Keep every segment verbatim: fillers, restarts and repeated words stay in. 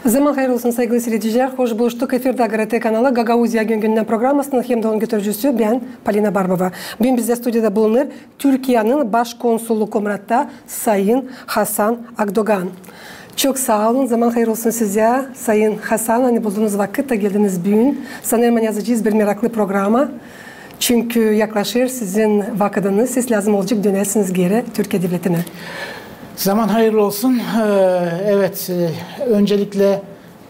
Zaman hayır olsun, saygılı siiredicilär. Hoş buluştuk. Efirdä GRT kanalı Gagauziya gün-gündän programasının hem dä onun götürücüsü bän, Polina Barbova. Büün bizdä studiyada bulunêr Türkiyänin baş konsulu Komratta sayın Hasan Akdogan. Çok saa olun, zaman hayır olsun sizä, sayın Hasan, ani buldunuz vakıt da geldiniz büün. Sanêrım, ani yazacez bir meraklı programa. Çünkü yaklaşêr sizin vakıdınız, siz lääzım olacek dönäsiniz geeri Türkiye devletinä. Zaman hayırlı olsun. Ee, evet, e, öncelikle,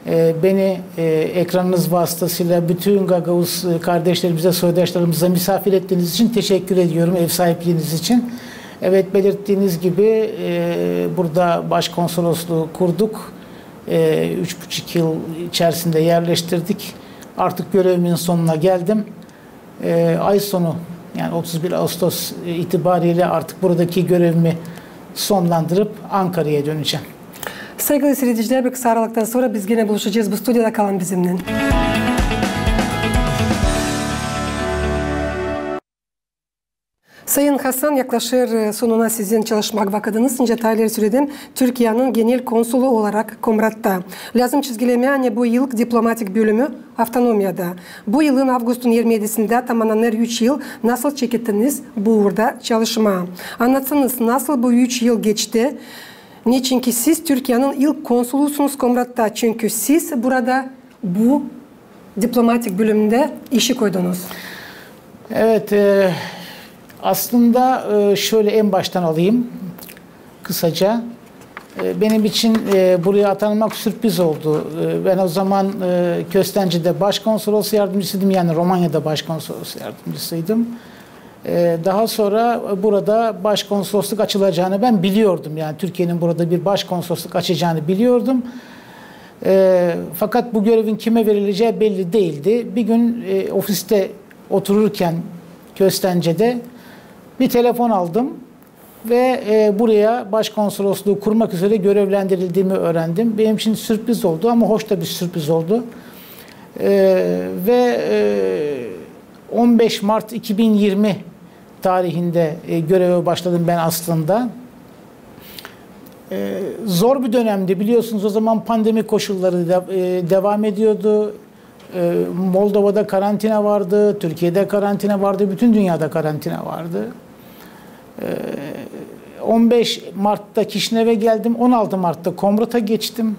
e, beni, e, ekranınız vasıtasıyla bütün Gagauz, e, kardeşlerimize, soydaşlarımıza misafir ettiğiniz için teşekkür ediyorum, ev sahipliğiniz için. Evet, belirttiğiniz gibi, e, burada başkonsolosluğu kurduk. E, üç buçuk yıl içerisinde yerleştirdik. Artık görevimin sonuna geldim. E, ay sonu, yani otuz bir Ağustos itibariyle artık buradaki görevimi sonlandırıp Ankara'ya döneceğim. Saygılı siiredicilär, bir kısa aralıktan sora biz genä buluşacez bu studiyada, kalın bizimnän. Sayın Hasan, yaklaşêr, e, sonuna sizin çalışmak vakıdınız. Nicä taa ileri söledim, Türkiyänin genel konsulu olarak Komratta. Lääzım çizgilemää, ani bu ilk diplomatik bölümü avtonomiyada. Bu yılın avgustun irmi edisindä tamannanêr üç yıl, nasıl çekettiniz bu uurda çalışmaa. Annatsanız, nasıl bu üç yıl geçti? Neçinki siz Türkiyänin ilk konsulusunuz Komratta, çünkü siz burada bu diplomatik bölümündä işi koydunuz. Evet, e, aslında, e, şöyle en baştan alayım kısaca. E, benim için, e, buraya atanmak sürpriz oldu. E, ben o zaman, e, Köstence'de başkonsolos yardımcısıydım, yani Romanya'da başkonsolos yardımcısıydım. E, daha sonra burada başkonsolosluk açılacağını ben biliyordum. Yani Türkiye'nin burada bir başkonsolosluk açacağını biliyordum. E, fakat bu görevin kime verileceği belli değildi. Bir gün, e, ofiste otururken Köstence'de bir telefon aldım ve, e, buraya başkonsolosluğu kurmak üzere görevlendirildiğimi öğrendim. Benim için sürpriz oldu ama hoş da bir sürpriz oldu. E, ve, e, on beş Mart iki bin yirmi tarihinde, e, göreve başladım ben aslında. E, zor bir dönemdi. Biliyorsunuz, o zaman pandemi koşulları da, e, devam ediyordu. E, Moldova'da karantina vardı, Türkiye'de karantina vardı, bütün dünyada karantina vardı. E, on beş Mart'ta Kişinev'e geldim, on altı Mart'ta Komrat'a geçtim.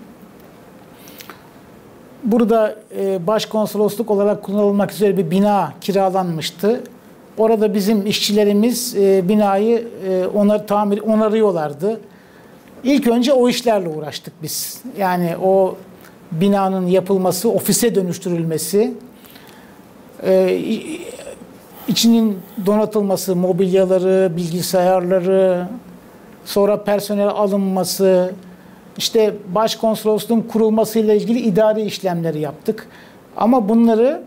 Burada, e, başkonsolosluk olarak kullanılmak üzere bir bina kiralanmıştı. Orada bizim işçilerimiz, e, binayı, e, onar-, tamir, onarıyorlardı. İlk önce o işlerle uğraştık biz. Yani o binanın yapılması, ofise dönüştürülmesi, e, i-, içinin donatılması, mobilyaları, bilgisayarları, sonra personel alınması, işte başkonsolosluğun kurulmasıyla ilgili idari işlemleri yaptık. Ama bunları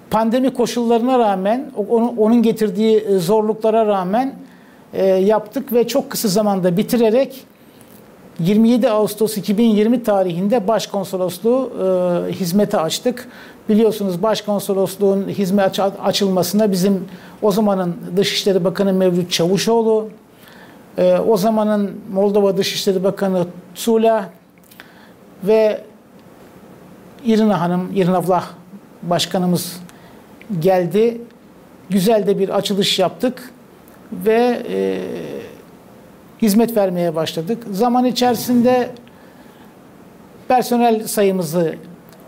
pandemi koşullarına rağmen, o-, onu-, onun getirdiği, e, zorluklara rağmen, e, yaptık ve çok kısa zamanda bitirerek yirmi yedi Ağustos iki bin yirmi tarihinde başkonsolosluğu, e, hizmete açtık. Biliyorsunuz, başkonsolosluğun hizmete aç-, açılmasına bizim o zamanın Dışişleri Bakanı Mevlüt Çavuşoğlu, e, o zamanın Moldova Dışişleri Bakanı Tzula ve İrina Hanım, İrina Vlah Başkanımız geldi. Güzel de bir açılış yaptık ve, e, hizmet vermeye başladık. Zaman içerisinde personel sayımızı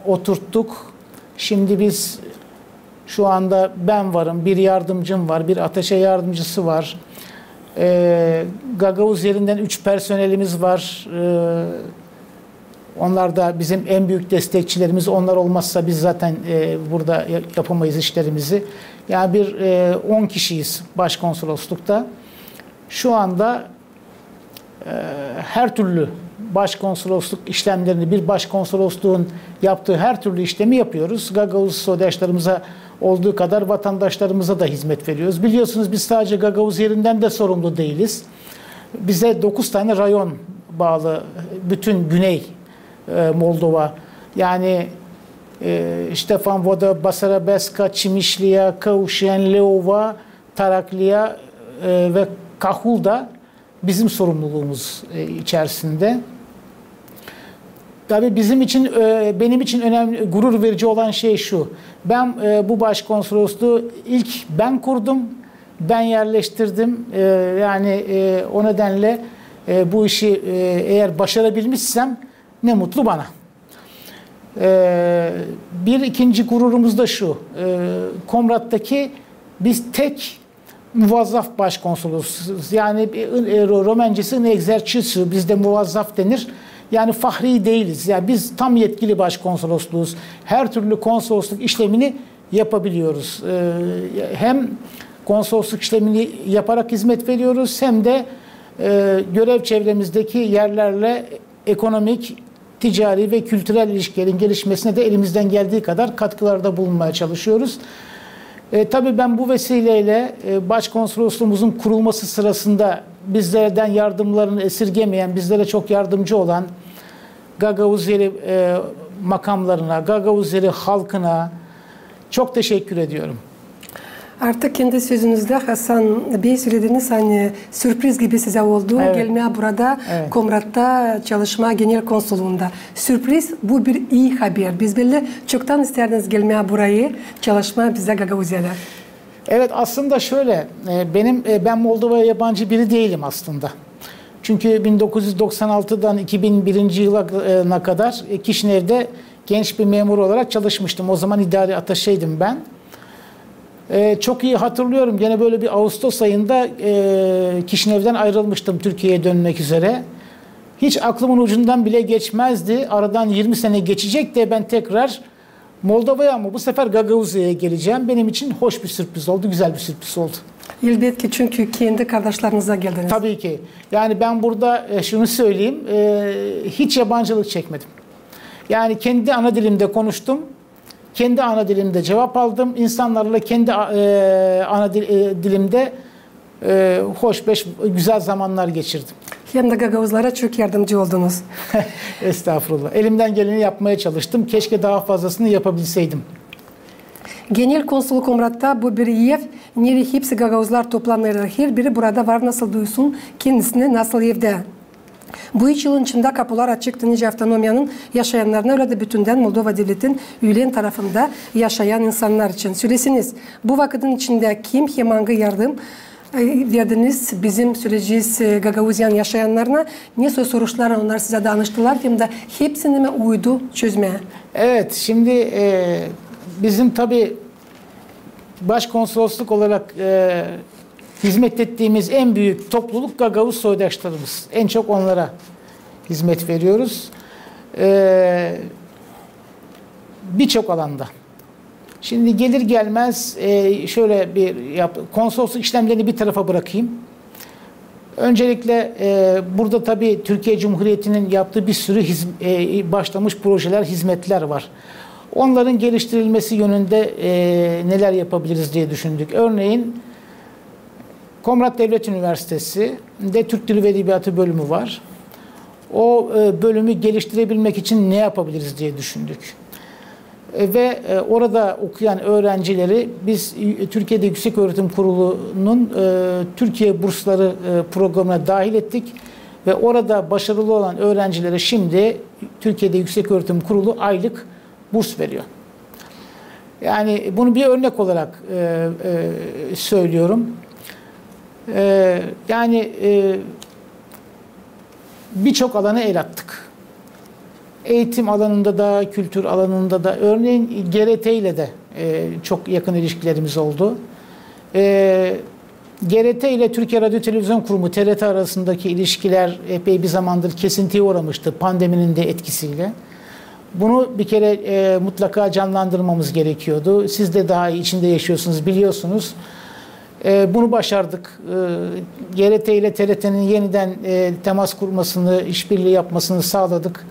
oturttuk. Şimdi biz şu anda ben varım, bir yardımcım var, bir ataşe yardımcısı var. Ee, Gagauz yerinden üç personelimiz var. Ee, onlar da bizim en büyük destekçilerimiz. Onlar olmazsa biz zaten, e, burada ya-, yapamayız işlerimizi. Yani bir, e, on kişiyiz başkonsoloslukta. Şu anda e, her türlü başkonsolosluk işlemlerini, bir başkonsolosluğun yaptığı her türlü işlemi yapıyoruz. Gagavuz soydaşlarımıza olduğu kadar vatandaşlarımıza da hizmet veriyoruz. Biliyorsunuz, biz sadece Gagavuz yerinden de sorumlu değiliz. Bize dokuz tane rayon bağlı, bütün Güney, e, Moldova. Yani, e, Ştefan Voda, Basarabeska, Çimişliya, Kauşen, Leova, Tarakliya, e, ve Kahul da bizim sorumluluğumuz, e, içerisinde. Tabii bizim için, e, benim için önemli, gurur verici olan şey şu. Ben, e, bu başkonsolosluğu ilk ben kurdum, ben yerleştirdim. E, yani, e, o nedenle, e, bu işi, e, eğer başarabilmişsem ne mutlu bana. E, bir ikinci gururumuz da şu. E, Komrat'taki biz tek muvazzaf başkonsolosuz. Yani, e, ro-, Romencesi în exercițiu, bizde muvazzaf denir. Yani fahri değiliz. Yani biz tam yetkili başkonsolosluğuz. Her türlü konsolosluk işlemini yapabiliyoruz. E, hem konsolosluk işlemini yaparak hizmet veriyoruz, hem de, e, görev çevremizdeki yerlerle ekonomik, ticari ve kültürel ilişkilerin gelişmesine de elimizden geldiği kadar katkılarda bulunmaya çalışıyoruz. E, tabii ben bu vesileyle, e, başkonsolosluğumuzun kurulması sırasında bizlerden yardımlarını esirgemeyen, bizlere çok yardımcı olan Gagauzyeri, e, makamlarına, Gagauzyeri halkına çok teşekkür ediyorum. Artık kendi sözünüzde, Hasan bey, sölediniz, ani sürpriz gibi sizä oldu gelmää burada, Komratta çalışmaa genel konsolunda. Sürpriz, bu bir ii haber. Biz bölä çoktan isterdiniz gelmää burayı, çalışmaa bizä Gagauziyada. Evet, aslında şöyle, e, benim, e, ben Moldovaya yabancı biri değilim aslında. Çünkü bin dokuz yüz doksan altıdan iki bin birinci yılına kadar, e, Kişinev'de genç bir memur olarak çalışmıştım. O zaman idari ataşeydim ben. E, çok iyi hatırlıyorum. Gene böyle bir Ağustos ayında, e, Kişinev'den ayrılmıştım Türkiye'ye dönmek üzere. Hiç aklımın ucundan bile geçmezdi. Aradan yirmi sene geçecek de ben tekrar Moldova'ya, ama bu sefer Gagauziya'ya geleceğim. Benim için hoş bir sürpriz oldu, güzel bir sürpriz oldu. Elbetki, çünkü kendi kardaşlarınıza geldiniz. Tabii ki. Yani ben burada, e, şunu söyleyeyim, e, hiç yabancılık çekmedim. Yani kendi ana dilimde konuştum, kendi ana dilimde cevap aldım, insanlarla kendi, e, ana dil-, e, dilimde, e, hoş, beş, güzel zamanlar geçirdim. Hem de gagauzlara çok yardımcı oldunuz. Estağfurullah. Elimden geleni yapmaya çalıştım. Keşke daha fazlasını yapabilseydim. Genel konsolluuk Komratta bu bir ev, neredä hepsi gagauzlar toplanêrlar. Herbiri burada var, nasıl duysun kendisini, nasıl evdä. Bu üç yılın içindä kapular açıktı nicä avtonomiyanın yaşayannarına, ölä dä bütündän Moldova devletin üülen tarafında yaşayan insannar için. Söleseniz, bu vakıdın içindä kim hem angı yardım, e, verdiniz bizim, söleyecez, e, Gagauziyanın yaşayannarına, ne soy soruşlar onnar sizä danıştılar hem dä hepsini mi uydu çözmää? Evet, şimdi, e, bizim tabii başkonsolosluk olarak, e, hizmet ettiğimiz en büyük topluluk gagauz soydaşlarımız. En çok onlara hizmet veriyoruz. E, birçok alanda. Şimdi gelir gelmez, e, şöyle bir yap-, konsolosluk işlemlerini bir tarafa bırakayım. Öncelikle, e, burada tabii Türkiye Cumhuriyeti'nin yaptığı bir sürü hizm-, e, başlamış projeler, hizmetler var. Onların geliştirilmesi yönünde, e, neler yapabiliriz diye düşündük. Örneğin, Komrat Devlet Üniversitesi'nde Türk Dili ve Edebiyatı bölümü var. O, e, bölümü geliştirebilmek için ne yapabiliriz diye düşündük. E, ve, e, orada okuyan öğrencileri biz, e, Türkiye'de Yükseköğretim Kurulu'nun, e, Türkiye Bursları, e, programına dahil ettik. Ve orada başarılı olan öğrencilere şimdi Türkiye'de Yükseköğretim Kurulu aylık burs veriyor. Yani bunu bir örnek olarak, e, e, söylüyorum. E, yani, e, birçok alana el attık. Eğitim alanında da, kültür alanında da, örneğin G R T ile de, e, çok yakın ilişkilerimiz oldu. E, G R T ile Türkiye Radyo Televizyon Kurumu, T R T, arasındaki ilişkiler epey bir zamandır kesintiye uğramıştı pandeminin de etkisiyle. Bunu bir kere, e, mutlaka canlandırmamız gerekiyordu. Siz de daha iyi içinde yaşıyorsunuz, biliyorsunuz. E, bunu başardık. E, G R T ile T R T'nin yeniden, e, temas kurmasını, işbirliği yapmasını sağladık.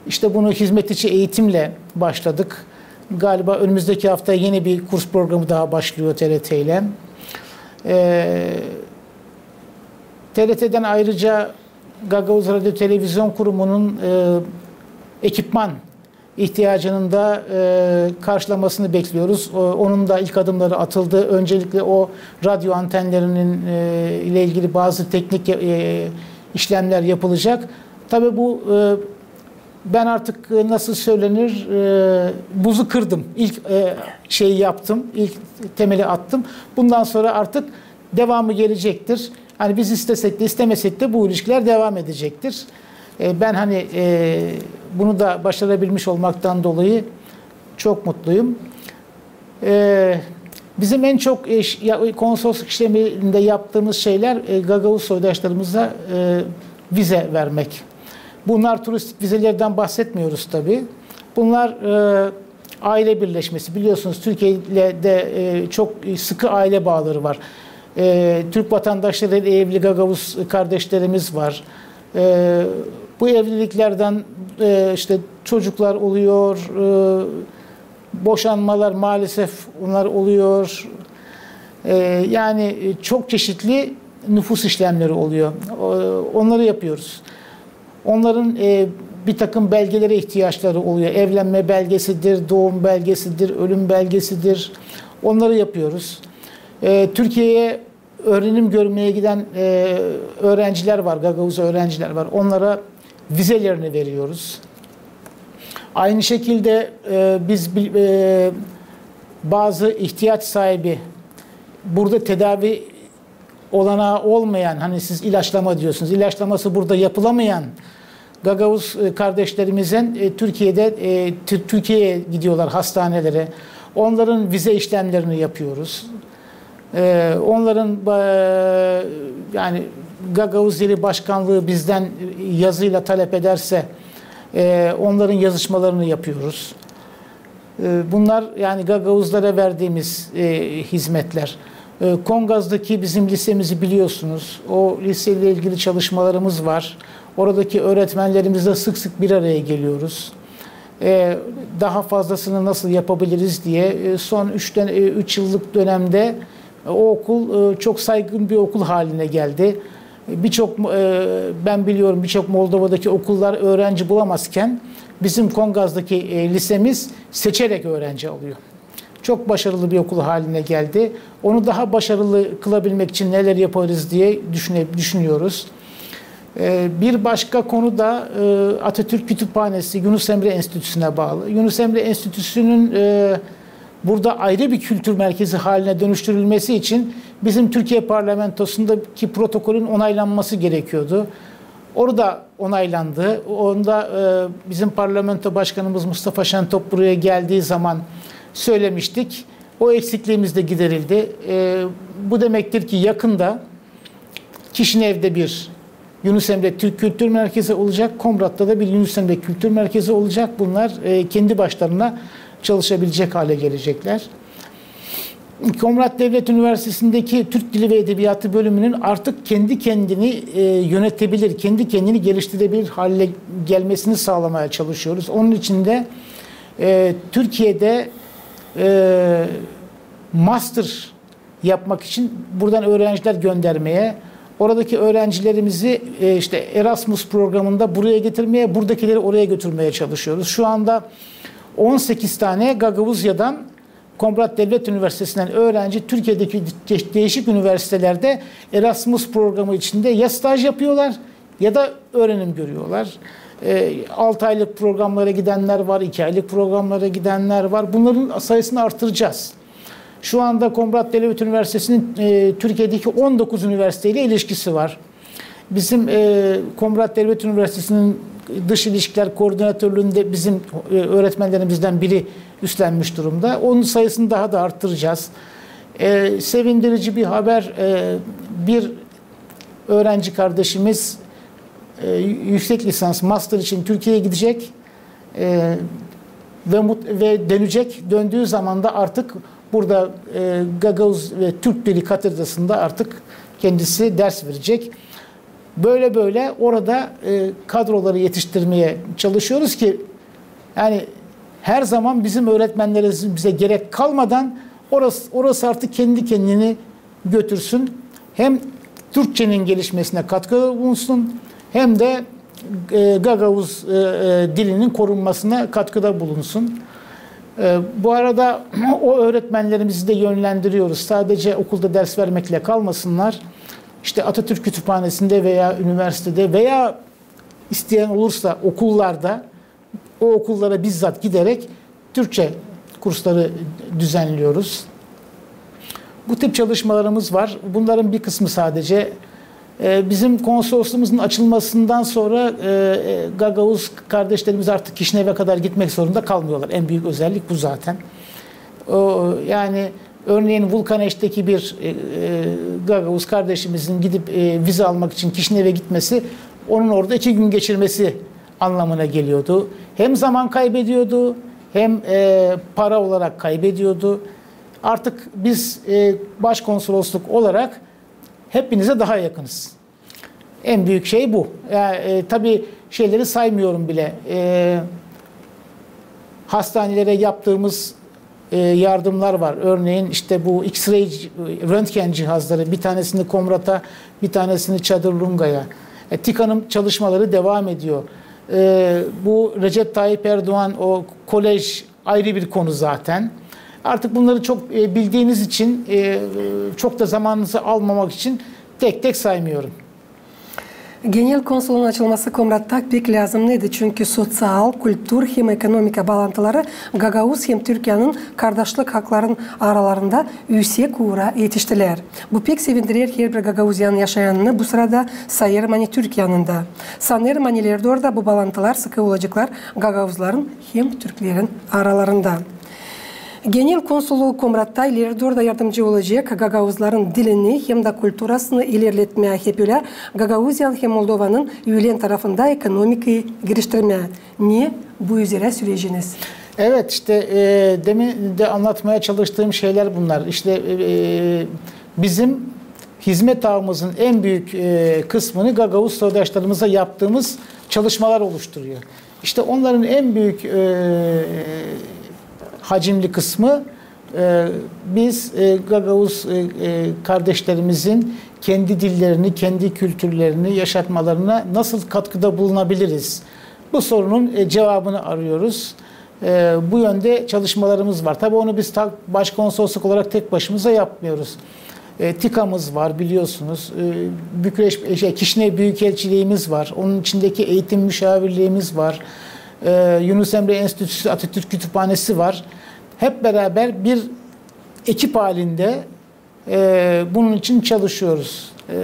İşte bunu hizmet içi eğitimle başladık. Galiba önümüzdeki hafta yeni bir kurs programı daha başlıyor T R T ile. E, T R T'den ayrıca Gagavuz Radyo Televizyon Kurumu'nun, e, ekipman ihtiyacının da, e, karşılamasını bekliyoruz. O, onun da ilk adımları atıldı. Öncelikle o radyo antenlerinin, e, ile ilgili bazı teknik, e, işlemler yapılacak. Tabii bu, e, Ben artık, e, nasıl söylenir, e, buzu kırdım. İlk, e, şeyi yaptım, ilk temeli attım. Bundan sonra artık devamı gelecektir. Hani biz istesek de istemesek de bu ilişkiler devam edecektir. E, ben hani, e, bunu da başarabilmiş olmaktan dolayı çok mutluyum. E, bizim en çok, e, ş- ya- konsolosluk işleminde yaptığımız şeyler, e, Gagavuz soydaşlarımıza, e, vize vermek. Bunlar turistik vizelerden bahsetmiyoruz tabii. Bunlar, e, aile birleşmesi. Biliyorsunuz Türkiye ile de, e, çok sıkı aile bağları var. E, Türk vatandaşlarıyla evli Gagavuz kardeşlerimiz var. E, bu evliliklerden, e, işte çocuklar oluyor, e, boşanmalar maalesef bunlar oluyor. E, yani, e, çok çeşitli nüfus işlemleri oluyor. O- Onları yapıyoruz. Onların, e, bir takım belgelere ihtiyaçları oluyor. Evlenme belgesidir, doğum belgesidir, ölüm belgesidir. Onları yapıyoruz. E, Türkiye'ye öğrenim görmeye giden, e, öğrenciler var, Gagavuz öğrenciler var. Onlara vizelerini veriyoruz. Aynı şekilde, e, biz bir, e, bazı ihtiyaç sahibi, burada tedavi olanağı olmayan, hani siz ilaçlama diyorsunuz, ilaçlaması burada yapılamayan Gagavuz, e, kardeşlerimizin, e, Türkiye'de, e, Tür- Türkiye'ye gidiyorlar hastanelere. Onların vize işlemlerini yapıyoruz. E, onların ba- yani Gagavuz Dili Başkanlığı bizden yazıyla talep ederse, e, onların yazışmalarını yapıyoruz. E, bunlar yani Gagavuzlara verdiğimiz, e, hizmetler. E, Kongaz'daki bizim lisemizi biliyorsunuz. O liseyle ilgili çalışmalarımız var. Oradaki öğretmenlerimizle sık sık bir araya geliyoruz. E, daha fazlasını nasıl yapabiliriz diye, e, son üç dön- e, üç yıllık dönemde, e, o okul, e, çok saygın bir okul haline geldi. Birçok, e, ben biliyorum, birçok Moldova'daki okullar öğrenci bulamazken bizim Kongaz'daki, e, lisemiz seçerek öğrenci alıyor. Çok başarılı bir okul haline geldi. Onu daha başarılı kılabilmek için neler yaparız diye düşüne- düşünüyoruz. E, bir başka konu da, e, Atatürk Kütüphanesi, Yunus Emre Enstitüsü'ne bağlı. Yunus Emre Enstitüsü'nün, e, burada ayrı bir kültür merkezi haline dönüştürülmesi için bizim Türkiye Parlamentosu'ndaki protokolün onaylanması gerekiyordu. Orada onaylandı. Onda, e, bizim parlamento başkanımız Mustafa Şentop buraya geldiği zaman söylemiştik. O eksikliğimiz de giderildi. E, bu demektir ki yakında Kişinev'de bir Yunus Emre Türk Kültür Merkezi olacak, Komrat'ta da bir Yunus Emre Kültür Merkezi olacak. Bunlar, e, kendi başlarına çalışabilecek hale gelecekler. Komrat Devlet Üniversitesi'ndeki Türk Dili ve Edebiyatı bölümünün artık kendi kendini, e, yönetebilir, kendi kendini geliştirebilir hale gelmesini sağlamaya çalışıyoruz. Onun için de, e, Türkiye'de, e, master yapmak için buradan öğrenciler göndermeye, oradaki öğrencilerimizi, e, işte Erasmus programında buraya getirmeye, buradakileri oraya götürmeye çalışıyoruz. Şu anda on sekiz tane Gagavuzya'dan Komrat Devlet Üniversitesi'nden öğrenci Türkiye'deki de- değişik üniversitelerde Erasmus programı içinde ya staj yapıyorlar ya da öğrenim görüyorlar. E, altı aylık programlara gidenler var, iki aylık programlara gidenler var. Bunların sayısını artıracağız. Şu anda Komrat Devlet Üniversitesi'nin, e, Türkiye'deki on dokuz üniversiteyle ilişkisi var. Bizim, e, Komrat Devlet Üniversitesi'nin dış ilişkiler koordinatörlüğünde bizim, e, öğretmenlerimizden biri üstlenmiş durumda. Onun sayısını daha da arttıracağız. E, sevindirici bir haber, e, bir öğrenci kardeşimiz, e, yüksek lisans, master için Türkiye'ye gidecek, e, ve mut- ve dönecek. Döndüğü zaman da artık burada, e, Gagavuz ve Türk Dili katedrasında artık kendisi ders verecek. Böyle böyle orada, e, kadroları yetiştirmeye çalışıyoruz ki, yani, her zaman bizim öğretmenlerimize gerek kalmadan orası, orası artık kendi kendini götürsün. Hem Türkçenin gelişmesine katkıda bulunsun, hem de, e, Gagavuz, e, e, dilinin korunmasına katkıda bulunsun. E, bu arada o öğretmenlerimizi de yönlendiriyoruz. Sadece okulda ders vermekle kalmasınlar. İşte Atatürk Kütüphanesi'nde veya üniversitede veya isteyen olursa okullarda o okullara bizzat giderek Türkçe kursları düzenliyoruz. Bu tip çalışmalarımız var. Bunların bir kısmı sadece. E, bizim konsolosluğumuzun açılmasından sonra, e, e, Gagauz kardeşlerimiz artık Kişinev'e kadar gitmek zorunda kalmıyorlar. En büyük özellik bu zaten. O, yani örneğin Vulkaneş'teki bir, e, e, Gagauz kardeşimizin gidip, e, vize almak için Kişinev'e gitmesi, onun orada iki gün geçirmesi anlamına geliyordu. Hem zaman kaybediyordu, hem, e, para olarak kaybediyordu. Artık biz, e, başkonsolosluk olarak hepinize daha yakınız. En büyük şey bu. Ya, e, tabii şeyleri saymıyorum bile. E, hastanelere yaptığımız, e, yardımlar var. Örneğin işte bu X-ray, röntgen cihazları, bir tanesini Komrat'a, bir tanesini Çadırlunga'ya. E, TİKA'nın çalışmaları devam ediyor. E, bu Recep Tayyip Erdoğan o kolej ayrı bir konu zaten. Artık bunları çok, e, bildiğiniz için, e, çok da zamanınızı almamak için tek tek saymıyorum. Genel konsolun açılması Komratta pek lääzımnıydı, çünkü soţial, kultur hem ekonomika baalantıları Gagauz hem Türkiyänin kardaşlık hakların aralarında üüsek uura etiştilär. Bu pek sevindirär herbir gagauziyanın yaşayanını, bu sırada sayêrım, ani Türkiyänin dä. Sanêrım, ani ileri dooru da bu baalantılar sıkı olaceklar gagauzların hem türklerin aralarında. Genel konsollugu Komratta ileri dooru da yardımcı olacek gagauzların dilini hem dä kulturasını ilerletmää, hem ölä Gagauziyanın hem Moldovanın üülen tarafında ekonomikayı geliştirmää. Ne bu üzerä söleceniz? Evet, işte, e, demin de anlatmaya çalıştığım şeyler bunlar. İşte, e, bizim hizmet ağımızın en büyük, e, kısmını Gagauz soydaşlarımıza yaptığımız çalışmalar oluşturuyor. İşte onların en büyük, e, hacimli kısmı, e, biz, e, Gagauz, e, e, kardeşlerimizin kendi dillerini, kendi kültürlerini yaşatmalarına nasıl katkıda bulunabiliriz? Bu sorunun, e, cevabını arıyoruz. E, bu yönde çalışmalarımız var. Tabii onu biz ta-, başkonsolosluk olarak tek başımıza yapmıyoruz. E, TİKA'mız var biliyorsunuz. E, Bükreş, e, şey, Kişinev Büyükelçiliğimiz var. Onun içindeki eğitim müşavirliğimiz var. E, Yunus Emre Enstitüsü, Atatürk Kütüphanesi var. Hep beraber bir ekip halinde, e, bunun için çalışıyoruz. E,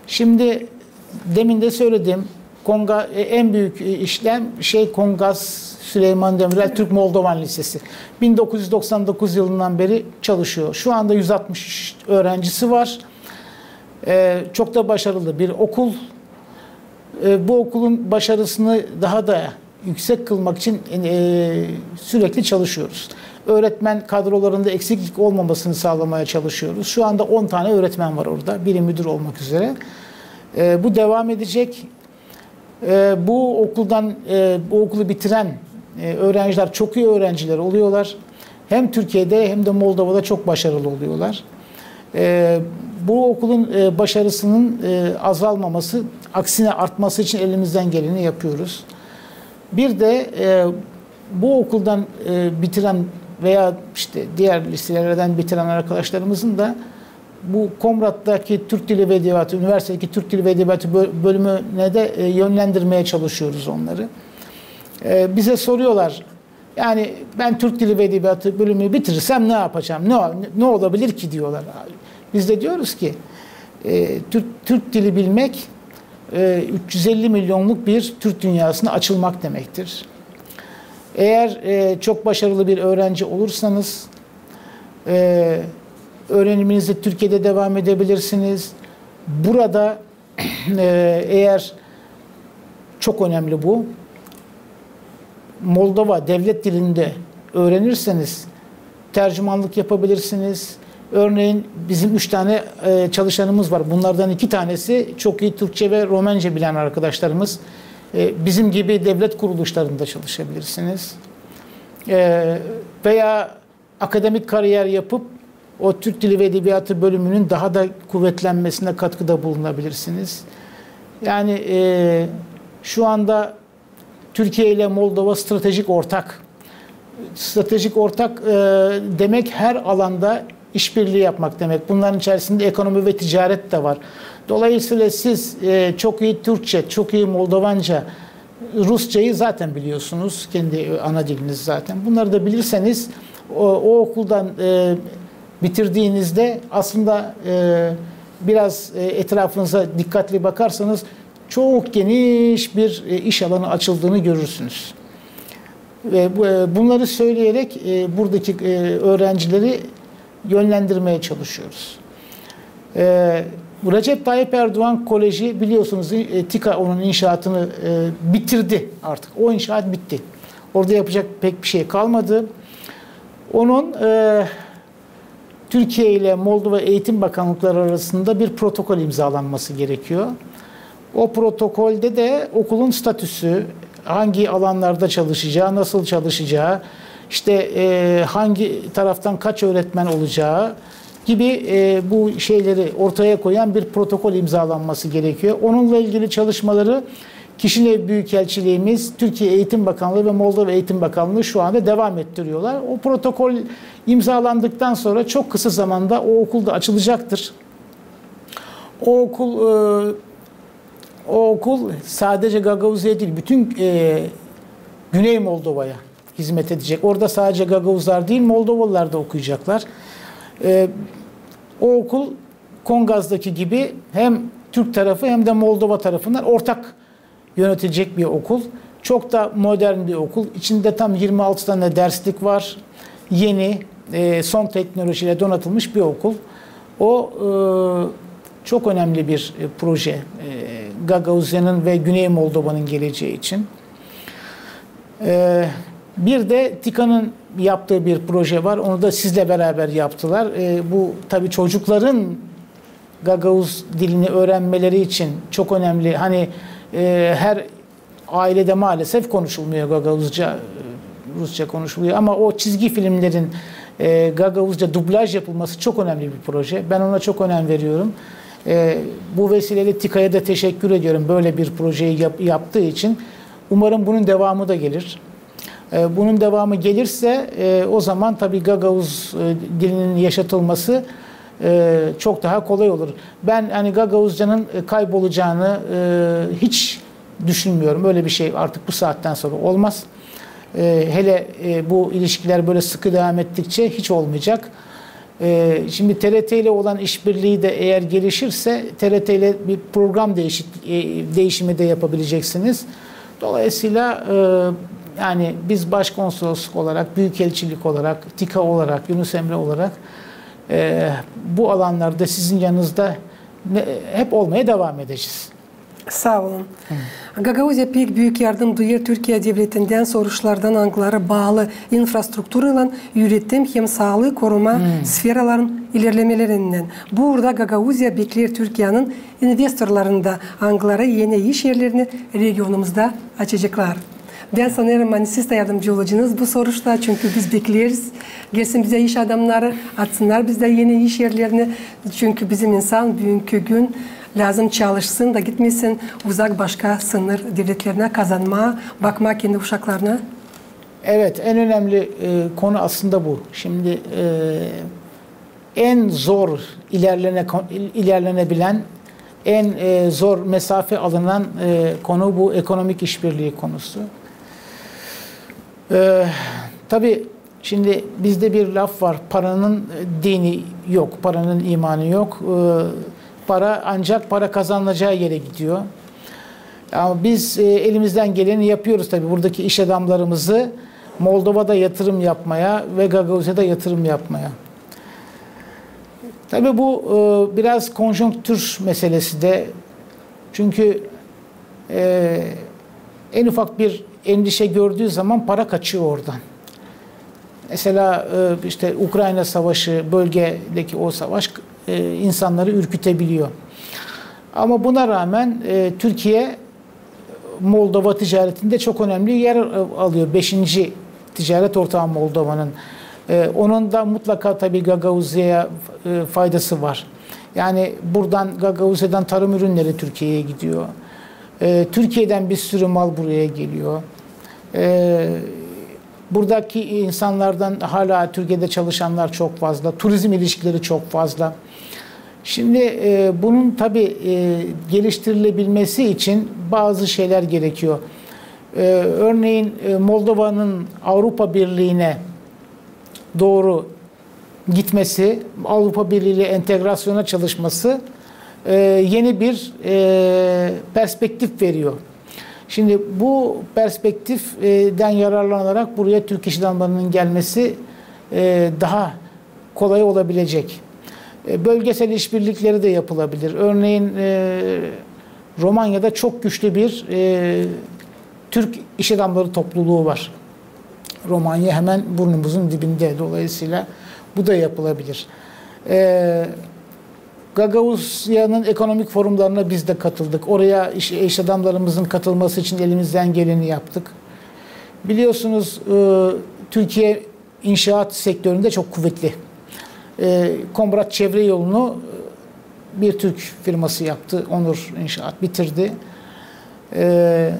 şimdi demin de söyledim. Konga, e, en büyük, e, işlem şey Kongas Süleyman Demirel Türk Moldovan Lisesi. Bin dokuz yüz doksan dokuz yılından beri çalışıyor. Şu anda yüz altmış öğrencisi var. E, çok da başarılı bir okul. E, bu okulun başarısını daha da yüksek kılmak için, e, sürekli çalışıyoruz. Öğretmen kadrolarında eksiklik olmamasını sağlamaya çalışıyoruz. Şu anda on tane öğretmen var orada, biri müdür olmak üzere. E, bu devam edecek. E, bu okuldan, e, bu okulu bitiren, e, öğrenciler çok iyi öğrenciler oluyorlar. Hem Türkiye'de hem de Moldova'da çok başarılı oluyorlar. E, bu okulun, e, başarısının, e, azalmaması, aksine artması için elimizden geleni yapıyoruz. Bir de, e, bu okuldan, e, bitiren veya işte diğer liselerden bitiren arkadaşlarımızın da bu Komrat'taki Türk Dili ve Edebiyatı, üniversitedeki Türk Dili ve Edebiyatı bö-, bölümüne de, e, yönlendirmeye çalışıyoruz onları. E, bize soruyorlar, yani ben Türk Dili ve Edebiyatı bölümünü bitirirsem ne yapacağım, ne, ne olabilir ki diyorlar. Biz de diyoruz ki, e, Türk, Türk dili bilmek, e, üç yüz elli milyonluk bir Türk dünyasına açılmak demektir. Eğer, e, çok başarılı bir öğrenci olursanız, e, öğreniminizi Türkiye'de devam edebilirsiniz. Burada, e, eğer, çok önemli bu, Moldova devlet dilinde öğrenirseniz tercümanlık yapabilirsiniz. Örneğin bizim üç tane, e, çalışanımız var. Bunlardan iki tanesi çok iyi Türkçe ve Romence bilen arkadaşlarımız. E, bizim gibi devlet kuruluşlarında çalışabilirsiniz. E, veya akademik kariyer yapıp o Türk Dili ve Edebiyatı bölümünün daha da kuvvetlenmesine katkıda bulunabilirsiniz. Yani, e, şu anda Türkiye ile Moldova stratejik ortak. Stratejik ortak, e, demek her alanda işbirliği yapmak demek. Bunların içerisinde ekonomi ve ticaret de var. Dolayısıyla siz, e, çok iyi Türkçe, çok iyi Moldovanca Rusçayı zaten biliyorsunuz, kendi ana diliniz zaten. Bunları da bilirseniz o, o okuldan e, bitirdiğinizde aslında e, biraz e, etrafınıza dikkatli bakarsanız çok geniş bir e, iş alanı açıldığını görürsünüz. Ve bu, e, bunları söyleyerek e, buradaki e, öğrencileri yönlendirmeye çalışıyoruz. E, bu Recep Tayyip Erdoğan Koleji biliyorsunuz e, TİKA onun inşaatını e, bitirdi artık. O inşaat bitti. Orada yapacak pek bir şey kalmadı. Onun e, Türkiye ile Moldova Eğitim Bakanlıkları arasında bir protokol imzalanması gerekiyor. O protokolde de okulun statüsü, hangi alanlarda çalışacağı, nasıl çalışacağı, işte e, hangi taraftan kaç öğretmen olacağı gibi e, bu şeyleri ortaya koyan bir protokol imzalanması gerekiyor. Onunla ilgili çalışmaları Kişinev Büyükelçiliğimiz, Türkiye Eğitim Bakanlığı ve Moldova Eğitim Bakanlığı şu anda devam ettiriyorlar. O protokol imzalandıktan sonra çok kısa zamanda o okul da açılacaktır. O okul e, o okul sadece Gagauzya'ya değil, bütün e, Güney Moldova'ya hizmet edecek. Orada sadece Gagauzlar değil, Moldovalılar da okuyacaklar. E, o okul Kongaz'daki gibi hem Türk tarafı hem de Moldova tarafından ortak yönetilecek bir okul. Çok da modern bir okul. İçinde tam yirmi altı tane derslik var. Yeni, e, son teknolojiyle donatılmış bir okul. O e, çok önemli bir e, proje. E, Gagauzya'nın ve Güney Moldova'nın geleceği için. E, bir de TİKA'nın yaptığı bir proje var. Onu da sizle beraber yaptılar. E, bu tabii çocukların Gagauz dilini öğrenmeleri için çok önemli. Hani e, her ailede maalesef konuşulmuyor Gagauzca, e, Rusça konuşuluyor. Ama o çizgi filmlerin e, Gagauzca dublaj yapılması çok önemli bir proje. Ben ona çok önem veriyorum. E, bu vesileyle TİKA'ya da teşekkür ediyorum böyle bir projeyi yap- yaptığı için. Umarım bunun devamı da gelir. E, bunun devamı gelirse e, o zaman tabii Gagauz e, dilinin yaşatılması e, çok daha kolay olur. Ben hani Gagauzcanın e, kaybolacağını e, hiç düşünmüyorum. Öyle bir şey artık bu saatten sonra olmaz. E, hele e, bu ilişkiler böyle sıkı devam ettikçe hiç olmayacak. E, şimdi TRT ile olan işbirliği de eğer gelişirse TRT ile bir program değişik, e, değişimi de yapabileceksiniz. Dolayısıyla e, yani biz başkonsolosluk olarak, büyükelçilik olarak, TİKA olarak, Yunus Emre olarak e, bu alanlarda sizin yanınızda ne- hep olmaya devam edeceğiz. Saa olun. Gagauziya pek büük yardım duyêr Türkiye devletindän soruşlardan, angıları baalı infrastrukturaylan, üretim hem saalıı koruma sferaların ilerlemelerinnän. Bu uurda Gagauziya bekleer Türkiyenin investorlarını da, angıları eni iş erlerini regionumuzda açaceklar. Bän sanêrım, ani siz dä yardımcı olacınız bu soruşta, çünkü biz bekleeriz. Gelsin bizä iş adamnarı, açsınnar bizdä eni iş erlerini. Çünkü bizim insan büünkü gün lääzım çalışsın da gitmesin uzak başka sınır devletlerinä kazanmaa, bakmaa kendi uşaklarına. Evet, en önemli e, konu aslında bu. Şimdi e, en zor ilerlene, ilerlenebilen, en e, zor mesafe alınan e, konu bu ekonomik işbirliği konusu. E, tabii şimdi bizde bir laf var, paranın e, dini yok, paranın imanı yok. E, para ancak para kazanılacağı yere gidiyor. Ama biz e, elimizden geleni yapıyoruz tabii. Buradaki iş adamlarımızı Moldova'da yatırım yapmaya ve Gagauzya'da yatırım yapmaya. Tabii bu e, biraz konjonktür meselesi de. Çünkü e, en ufak bir endişe gördüğü zaman para kaçıyor oradan. Mesela e, işte Ukrayna savaşı, bölgedeki o savaş e, insanları ürkütebiliyor. Ama buna rağmen e, Türkiye Moldova ticaretinde çok önemli yer e, alıyor. Beşinci ticaret ortağı Moldova'nın. E, onun da mutlaka tabii Gagauzya'ya e, faydası var. Yani buradan, Gagauzya'dan tarım ürünleri Türkiye'ye gidiyor. E, Türkiye'den bir sürü mal buraya geliyor. E, buradaki insanlardan hala Türkiye'de çalışanlar çok fazla. Turizm ilişkileri çok fazla. Şimdi e, bunun tabii e, geliştirilebilmesi için bazı şeyler gerekiyor. E, örneğin, e, Moldova'nın Avrupa Birliği'ne doğru gitmesi, Avrupa Birliği ile entegrasyona çalışması, e, yeni bir, e, perspektif veriyor. Şimdi bu perspektiften yararlanarak buraya Türk iş adamlarının gelmesi, e, daha kolay olabilecek. E, bölgesel işbirlikleri de yapılabilir. Örneğin, e, Romanya'da çok güçlü bir, e, Türk iş adamları topluluğu var. Romanya hemen burnumuzun dibinde. Dolayısıyla bu da yapılabilir. E, Gagauzya'nın ekonomik forumlarına biz de katıldık. Oraya iş, iş adamlarımızın katılması için elimizden geleni yaptık. Biliyorsunuz, e, Türkiye inşaat sektöründe çok kuvvetli. E, Komrat Çevre Yolu'nu, e, bir Türk firması yaptı. Onur İnşaat bitirdi. E,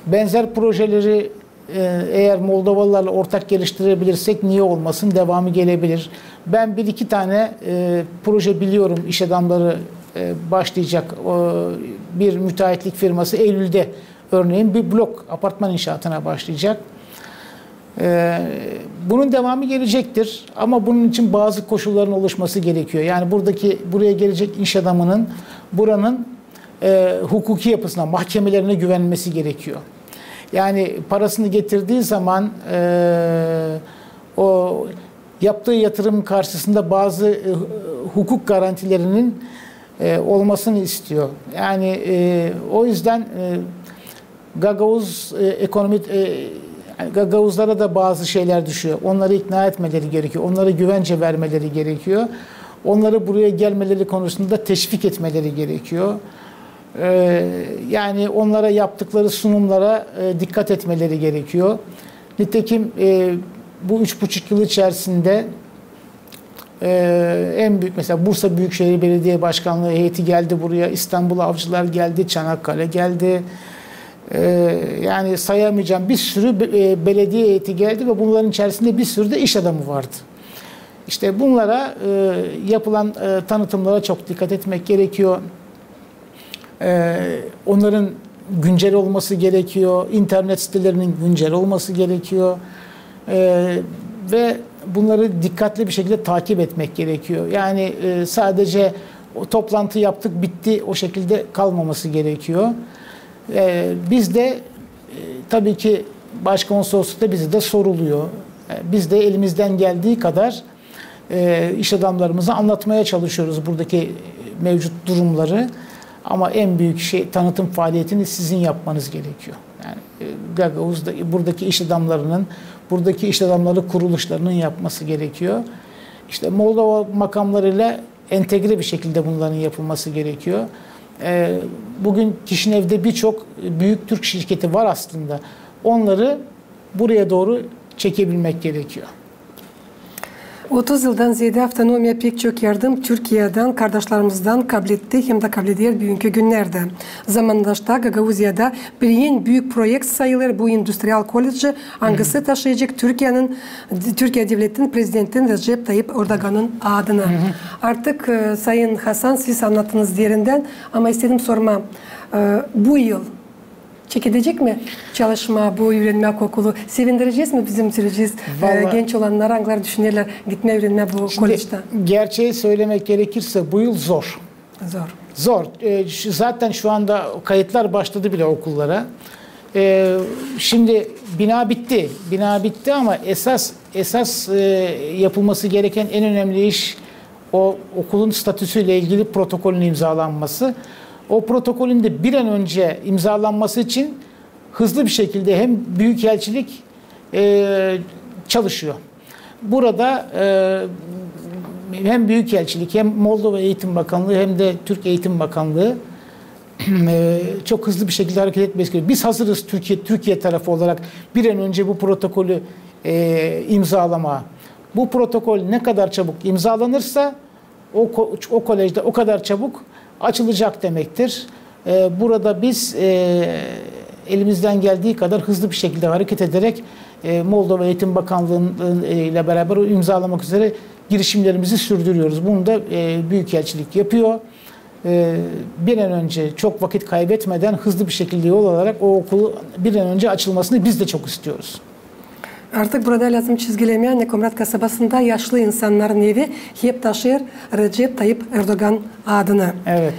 benzer projeleri, e, eğer Moldovalılarla ortak geliştirebilirsek niye olmasın, devamı gelebilir. Ben bir iki tane, e, proje biliyorum. İş adamları, e, başlayacak. O, bir müteahhitlik firması Eylül'de örneğin bir blok apartman inşaatına başlayacak. Ee, bunun devamı gelecektir ama bunun için bazı koşulların oluşması gerekiyor. Yani buradaki, buraya gelecek iş adamının buranın, e, hukuki yapısına, mahkemelerine güvenmesi gerekiyor. Yani parasını getirdiği zaman, e, o yaptığı yatırım karşısında bazı, e, hukuk garantilerinin, e, olmasını istiyor. Yani, e, o yüzden, e, Gagauz, e, ekonomi, e, yani Gagauzlara da bazı şeyler düşüyor. Onları ikna etmeleri gerekiyor. Onlara güvence vermeleri gerekiyor. Onları buraya gelmeleri konusunda teşvik etmeleri gerekiyor. E, yani onlara yaptıkları sunumlara, e, dikkat etmeleri gerekiyor. Nitekim, e, bu üç buçuk yıl içerisinde, e, en büyük, mesela Bursa Büyükşehir Belediye Başkanlığı heyeti geldi buraya, İstanbul Avcılar geldi, Çanakkale geldi. E, yani sayamayacağım bir sürü be-, e, belediye heyeti geldi ve bunların içerisinde bir sürü de iş adamı vardı. İşte bunlara, e, yapılan, e, tanıtımlara çok dikkat etmek gerekiyor. E, onların güncel olması gerekiyor, internet sitelerinin güncel olması gerekiyor. E, ve bunları dikkatli bir şekilde takip etmek gerekiyor. Yani, e, sadece o toplantı yaptık, bitti, o şekilde kalmaması gerekiyor. E, biz de, e, tabii ki başkonsoloslukta bize de soruluyor. E, biz de elimizden geldiği kadar, e, iş adamlarımıza anlatmaya çalışıyoruz buradaki mevcut durumları. Ama en büyük şey, tanıtım faaliyetini sizin yapmanız gerekiyor. Yani, e, Gagauz'da buradaki iş adamlarının, buradaki iş adamları kuruluşlarının yapması gerekiyor. İşte Moldova makamlarıyla entegre bir şekilde bunların yapılması gerekiyor. E, bugün Kişinev'de birçok büyük Türk şirketi var aslında. Onları buraya doğru çekebilmek gerekiyor. Otuz yıldan zeedä avtonomiya pek çok yardım Türkiyädän, kardaşlarımızdan kabletti hem dä kableder büünkü günnerdä. Zamandaşta Gagauziyada bir en büük proekt sayılêr bu industriyal kolleci, angısı taşıyacek Türkiyänin, Türkiya devletinin prezidentinin Recep Tayyip Erdoğanın adını. Artık, e, Sayın Hasan, siz annattınız derindän, ama istedim sormaa, e, bu yıl çekedecek mi çalışmaa bu üürenmäk okulu? Sevindirecez mi bizim sürücüz, e, genç olannarı, angıları düşünerlär gitmää üürenmää bu kollectä? Gerçeği söylemek gerekirse bu yıl zor. Zor. Zor. E, şu, zaten şu anda kayıtlar başladı bile okullara. E, şimdi bina bitti. Bina bitti ama esas, esas, e, yapılması gereken en önemli iş o okulun statüsüyle ilgili protokolün imzalanması. O protokolün de bir an önce imzalanması için hızlı bir şekilde hem büyükelçilik, e, çalışıyor. Burada, e, hem Büyükelçilik, hem Moldova Eğitim Bakanlığı, hem de Türk Eğitim Bakanlığı, e, çok hızlı bir şekilde hareket etmesi gerekiyor. Biz hazırız Türkiye, Türkiye tarafı olarak bir an önce bu protokolü, e, imzalamaya. Bu protokol ne kadar çabuk imzalanırsa o ko-, o kolej de o kadar çabuk açılacak demektir. E, burada biz, e, elimizden geldiği kadar hızlı bir şekilde hareket ederek, e, Moldova Eğitim Bakanlığı, e, ile beraber o imzalamak üzere girişimlerimizi sürdürüyoruz. Bunu da, e, Büyükelçilik yapıyor. e, bir an önce, çok vakit kaybetmeden, hızlı bir şekilde yol alarak o okulu bir an önce açılmasını biz de çok istiyoruz. Artık burada lääzım çizgilemää, ani Komrat kasabasında yaşlı insannarın evi hep taşıyêr Recep Tayyip Erdogan adını. Evet.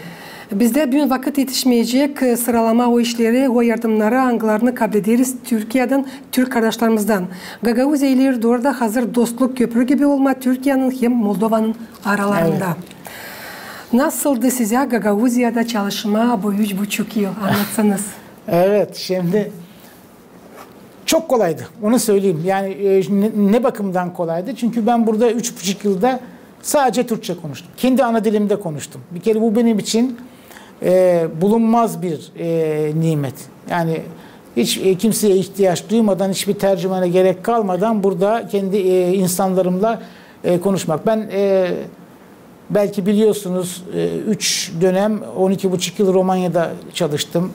Bizdä büün vakıt etişmeyecek, e, sıralamaa o işleri, o yardımnarı, angılarını kablederiz Türkiyedän, türk kardaşlarımızdan. Gagauziya ile Erdoğan da hazır dostluk köprü gibi olmaa Türkiyenin hem Moldovanın aralarında. Evet. Nasıldı sizä Gagauziyada çalışmaa bu üç buçuk yıl? Annatsanız. Evet, şimdi çok kolaydı, onu söyleyeyim. Yani, e, ne, ne bakımdan kolaydı? Çünkü ben burada üç buçuk yılda sadece Türkçe konuştum. Kendi ana dilimde konuştum. Bir kere bu benim için, e, bulunmaz bir, e, nimet. Yani hiç, e, kimseye ihtiyaç duymadan, hiçbir tercümana gerek kalmadan burada kendi, e, insanlarımla, e, konuşmak. Ben, e, belki biliyorsunuz, e, üç dönem, on iki buçuk yıl Romanya'da çalıştım.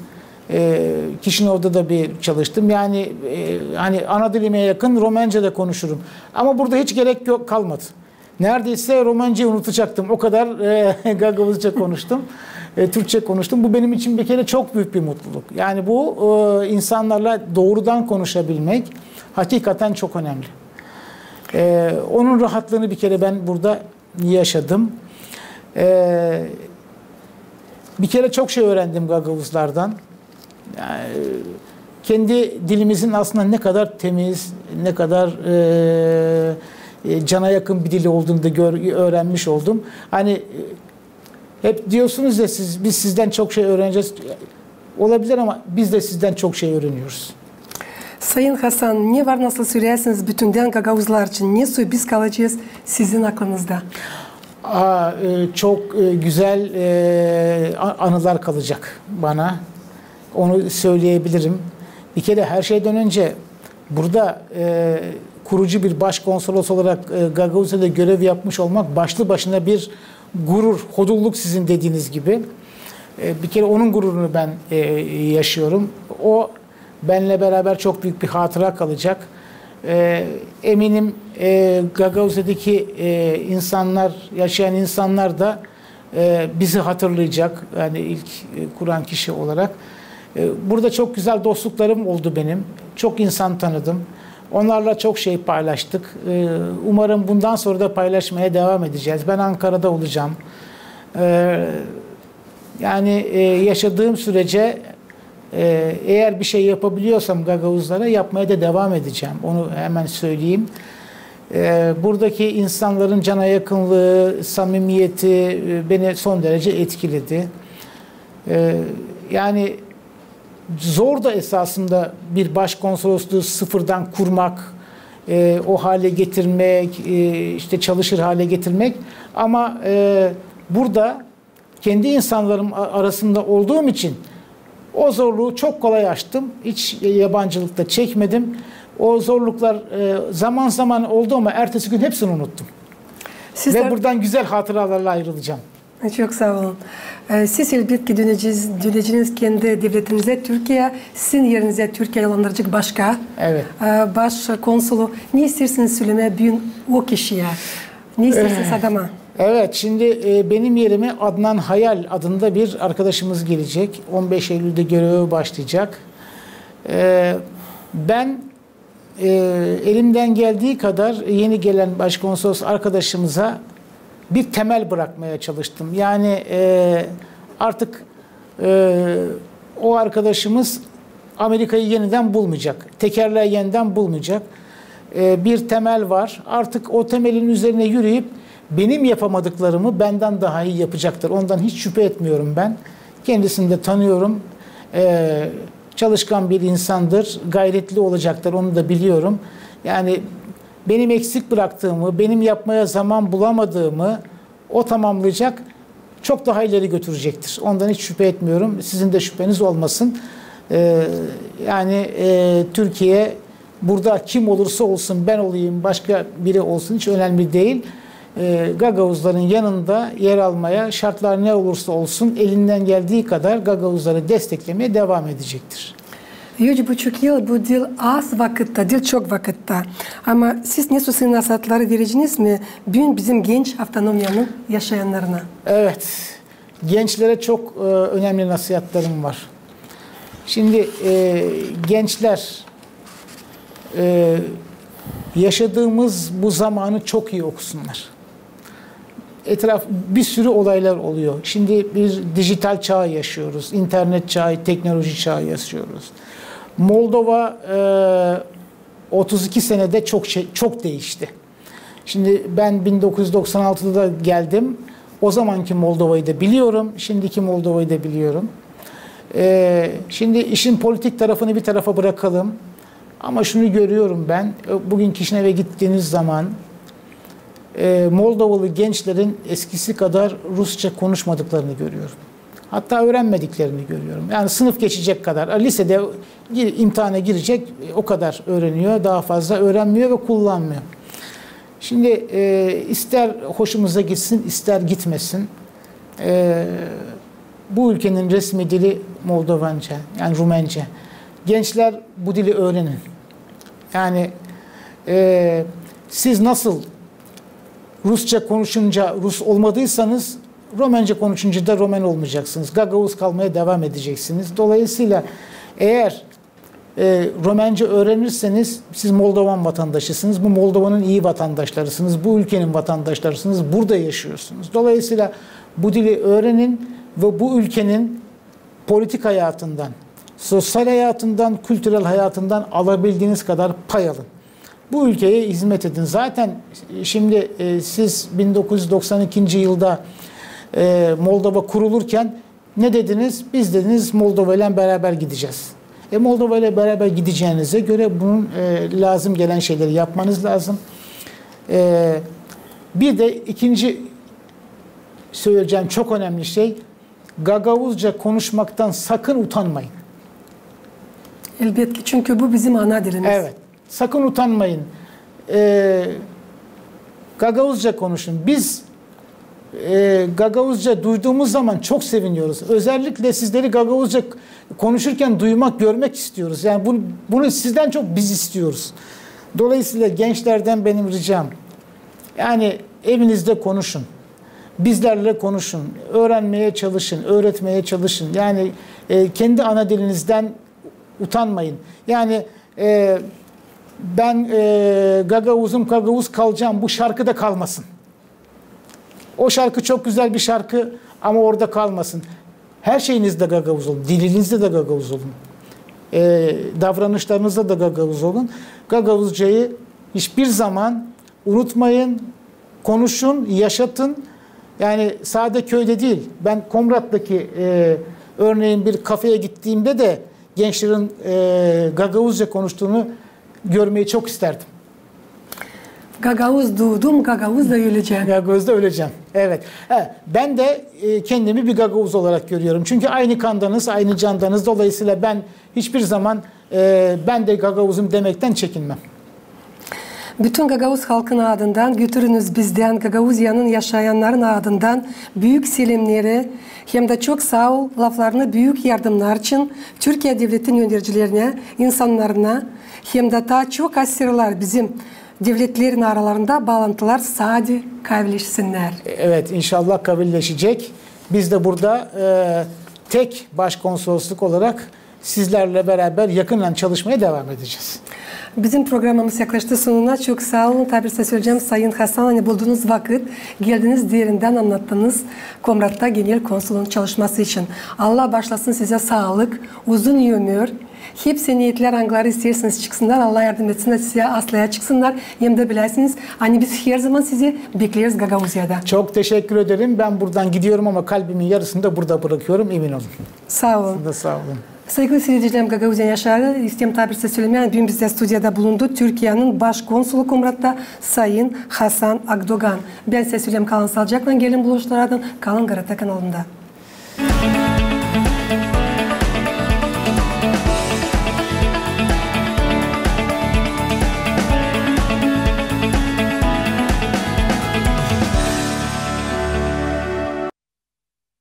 E, Kişinöv'da da bir çalıştım. Yani, e, hani ana dilime yakın Romence de konuşurum. Ama burada hiç gerek yok, kalmadı. Neredeyse Romencayı unutacaktım. O kadar, e, Gagavuzça konuştum. E, Türkçe konuştum. Bu benim için bir kere çok büyük bir mutluluk. Yani bu, e, insanlarla doğrudan konuşabilmek hakikaten çok önemli. E, onun rahatlığını bir kere ben burada yaşadım. E, bir kere çok şey öğrendim Gagavuzlardan. Yani, kendi dilimizin aslında ne kadar temiz, ne kadar, e, e, cana yakın bir dil olduğunu da gör-, öğrenmiş oldum. Hani, e, hep diyorsunuz ya siz, "Biz sizden çok şey öğreneceğiz." Olabilir ama biz de sizden çok şey öğreniyoruz. Sayın Hasan, ne var nasıl söleersiniz bütündän gagauzlar için? Ne soy biz kalacez sizin aklınızda? Aa, e, çok, e, güzel, e, a-, anılar kalacak bana. Onu söyleyebilirim. Bir kere her şeyden önce burada, e, kurucu bir başkonsolos olarak, e, Gagavuzya'da görev yapmış olmak başlı başına bir gurur, hodulluk sizin dediğiniz gibi. E, bir kere onun gururunu ben, e, yaşıyorum. O benle beraber çok büyük bir hatıra kalacak. E, eminim, e, Gagavuzya'daki, e, insanlar, yaşayan insanlar da, e, bizi hatırlayacak. Yani ilk, e, kuran kişi olarak. E, burada çok güzel dostluklarım oldu benim. Çok insan tanıdım. Onlarla çok şey paylaştık. E, umarım bundan sonra da paylaşmaya devam edeceğiz. Ben Ankara'da olacağım. E, Yani, e, yaşadığım sürece, e, eğer bir şey yapabiliyorsam Gagavuzlara, yapmaya da devam edeceğim. Onu hemen söyleyeyim. E, buradaki insanların cana yakınlığı, samimiyeti, e, beni son derece etkiledi. E, yani zor da esasında bir başkonsolosluğu sıfırdan kurmak, e, o hale getirmek, e, işte çalışır hale getirmek. Ama, e, burada kendi insanlarım a-, arasında olduğum için o zorluğu çok kolay aştım. Hiç, e, yabancılık da çekmedim. O zorluklar, e, zaman zaman oldu ama ertesi gün hepsini unuttum. Ve buradan güzel hatıralarla ayrılacağım. Çok saa olun. E, siz elbetki döneceniz, döneceniz kendi devletinizä, Türkiyeyä, sizin erinizä Türkiyeyä dolanacek başka, evet, e, başkonsolu. Ne isteersiniz sölemää büün o kişiyä? Ne isteersiniz adama? Evet, şimdi, e, benim yerime Adnan Hayal adında bir arkadaşımız gelecek. On beş Eylül'de göreve başlayacak. E, ben, e, elimden geldiği kadar yeni gelen başkonsolos arkadaşımıza bir temel bırakmaya çalıştım. Yani, e, artık, e, o arkadaşımız Amerika'yı yeniden bulmayacak. Tekerleği yeniden bulmayacak. E, bir temel var. Artık o temelin üzerine yürüyüp benim yapamadıklarımı benden daha iyi yapacaktır. Ondan hiç şüphe etmiyorum ben. Kendisini de tanıyorum. E, çalışkan bir insandır. Gayretli olacaktır. Onu da biliyorum. Yani benim eksik bıraktığımı, benim yapmaya zaman bulamadığımı o tamamlayacak, çok daha ileri götürecektir. Ondan hiç şüphe etmiyorum. Sizin de şüpheniz olmasın. Ee, yani, e, Türkiye burada kim olursa olsun, ben olayım, başka biri olsun, hiç önemli değil. Ee, Gagavuzların yanında yer almaya, şartlar ne olursa olsun, elinden geldiği kadar Gagavuzları desteklemeye devam edecektir. Üç buçuk yıl bu diil az vakıtta, diil çok vakıtta. Ama siz nesoy nasaatları vereceniz mi büün bizim genç avtonomiyanın yaşayannarına? Evet. Gençlere çok e, önemli nasihatlarım var. Şimdi e, gençler e, yaşadığımız bu zamanı çok iyi okusunlar. Etraf bir sürü olaylar oluyor. Şimdi bir dijital çağ yaşıyoruz, internet çağı, teknoloji çağı yaşıyoruz. Moldova e, otuz iki senede çok şey, çok değişti. Şimdi ben bin dokuz yüz doksan altıda geldim. O zamanki Moldova'yı da biliyorum, şimdiki Moldova'yı da biliyorum. Ee, şimdi işin politik tarafını bir tarafa bırakalım. Ama şunu görüyorum ben, bugün Kişinev'e gittiğiniz zaman e, Moldovalı gençlerin eskisi kadar Rusça konuşmadıklarını görüyorum. Hatta öğrenmediklerini görüyorum. Yani sınıf geçecek kadar. Lisede gir- imtihana girecek, o kadar öğreniyor. Daha fazla öğrenmiyor ve kullanmıyor. Şimdi e, ister hoşumuza gitsin, ister gitmesin, e, bu ülkenin resmi dili Moldovanca, yani Rumence. Gençler, bu dili öğrenin. Yani e, siz nasıl Rusça konuşunca Rus olmadıysanız, Romence konuşunca da Romen olmayacaksınız. Gagauz kalmaya devam edeceksiniz. Dolayısıyla eğer e, Romence öğrenirseniz siz Moldovan vatandaşısınız. Bu Moldovanın iyi vatandaşlarısınız. Bu ülkenin vatandaşlarısınız. Burada yaşıyorsunuz. Dolayısıyla bu dili öğrenin ve bu ülkenin politik hayatından, sosyal hayatından, kültürel hayatından alabildiğiniz kadar pay alın. Bu ülkeye hizmet edin. Zaten şimdi e, siz bin dokuz yüz doksan ikinci yılda e, Moldova kurulurken ne dediniz? Biz dediniz Moldova ile beraber gideceğiz. E, Moldova ile beraber gideceğinize göre bunun e, lazım gelen şeyleri yapmanız lazım. E, bir de ikinci söyleyeceğim çok önemli şey, Gagauzca konuşmaktan sakın utanmayın. Elbetki, çünkü bu bizim ana dilimiz. Evet. Sakın utanmayın. Ee, Gagauzca konuşun. Biz e, Gagauzca duyduğumuz zaman çok seviniyoruz. Özellikle sizleri Gagauzca konuşurken duymak, görmek istiyoruz. Yani bunu, bunu sizden çok biz istiyoruz. Dolayısıyla gençlerden benim ricam, yani evinizde konuşun. Bizlerle konuşun. Öğrenmeye çalışın, öğretmeye çalışın. Yani e, kendi ana dilinizden utanmayın. Yani e, ben e, Gagauzum, Gagauz kalacağım, bu şarkıda kalmasın. O şarkı çok güzel bir şarkı ama orada kalmasın. Her şeyinizde Gagauz olun, dilinizde de Gagauz olun. E, davranışlarınızda da Gagauz olun. Gagauzcayı hiçbir zaman unutmayın, konuşun, yaşatın. Yani sade köyde değil, ben Komrat'taki e, örneğin bir kafeye gittiğimde de gençlerin e, Gagauzca konuştuğunu görmeyi çok isterdim. Gagauz duudum, Gagauz da öleceğim. Gagauz da öleceğim. Evet. Evet, ben de e, kendimi bir Gagauz olarak görüyorum. Çünkü aynı kandanız, aynı candanız. Dolayısıyla ben hiçbir zaman e, ben de Gagauzum demekten çekinmem. Bütün Gagauz halkın adından götürünüz bizdän, Gagauziyanın yaşayannarın adından büük selemneri hem dä çok saa ol laflarını büük yardımnar için Türkiye devletin öndercilerinä, insannarına hem dä taa çok asırlar bizim devletlerin aralarında baalantılar sade kavilleşsinnär. Evet, inşallah kavilleşecek. Biz de burada e, tek başkonsolosluk olarak sizlerle beraber yakından çalışmaya devam edeceğiz. Bizim programamız yaklaştı sonuna. Çok saa olun. Taa bir sä söleyecäm, Sayın Hasan, ani buldunuz vakıt, geldiniz, derindän annattınız Komratta genel konsulun çalışması için. Allah baaşlasın sizä saalık, uzun ömür. Hepsi niyetlär, angıları isteersiniz çıksınnar, Allah yardım etsin dä sizä aslaya çıksınnar. Hem dä biläsiniz, ani biz her zaman sizi bekleeriz Gagauziyada. Çok teşekkür ederim. Ben buradan gidiyorum ama kalbimin yarısını da burada bırakıyorum, emin olun. Saa olun. Siz de saa olun. Saygılı siiredicilerim, Gagauziyanın yaşarı, isteerim taa bir sä sölemää, büün bizdä studiyada bulundu Türkiyenin başkonsulu Komratta Sayın Hasan Akdogan. Bän sä söleyim, kalın saalıcaklan, gelin buluşlardan, kalın GRT kanalında.